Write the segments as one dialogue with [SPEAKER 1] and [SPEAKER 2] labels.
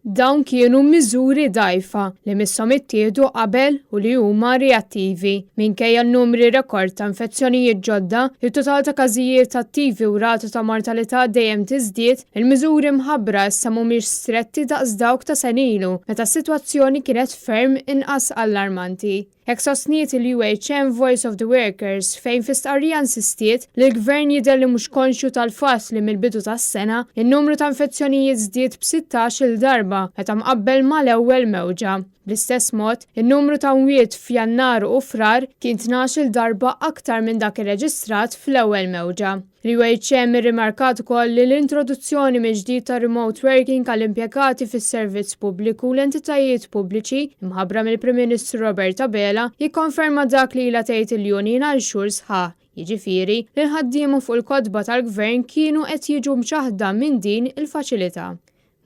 [SPEAKER 1] Dawn kienu miżuri dgħajfa li misshom ittieħdu qabel u li huma reattivi. Minkejja n-numri rekord ta' infezzjonijiet ġodda, it-total ta' każijiet attivi u rata ta' mortalità dejjem tiżdied, il-miżuri mħabbra issa mhumiex stretti daqs dawk ta' sena ilu meta s-sitwazzjoni kienet ferm inqas allarmanti. Hekk sostniet il-UHM Voice of the Workers fejn fi stqarrija insistiet li l-Gvern jidher li mhux konxju tal-fatt li mill-bidu tas-sena, in-numru ta' infezzjonijiet żdied b'16-il darba meta mqabbel mal-ewwel mewġa. Bl-istess mod, in-numru ta' mwiet f'Jannar u Frar kien 12-il darba aktar minn dak irreġistrat fl-ewwel mewġa. L-UHM irrimarkat ukoll li l-introduzzjoni mill-ġdid ta' remote working għall-impjegati fis-servizz pubbliku u l-entitajiet pubbliċi, imħabbra mill-Prim Ministru Robert Abela, jikkonferma dak li ilha tgħid il-union għal xhur sħaħ, jiġifieri li l-ħaddiema fuq il-kotba tal-Gvern kienu qed jiġu mċaħħda minn din il-faċilità.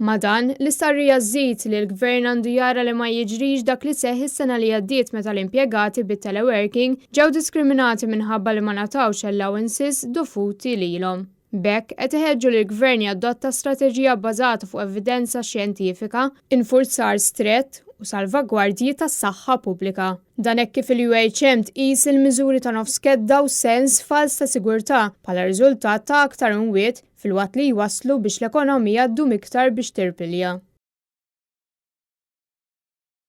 [SPEAKER 1] Ma' dan, l-istqarrija żżid li l-Gvern għandu jara li ma jiġrix dak li seħħ is-sena li għaddiet meta l-impjegati bit-teleworking ġew diskriminati minħabba li ma ngħatawx allowances dovuti lilhom. B'hekk, qed iħeġġu lill-Gvern jadotta strateġija bbażata fuq evidenza xjentifika, infurzar strett u salvagwardji tas-saħħa pubblika. Dan hekk kif il-UHM tqis il-miżuri ta' nofs kedda u sens falz ta' sigurtà bħala riżultat ta' aktar imwiet filwaqt li jwasslu biex l-ekonomija ddum iktar biex tirpilja.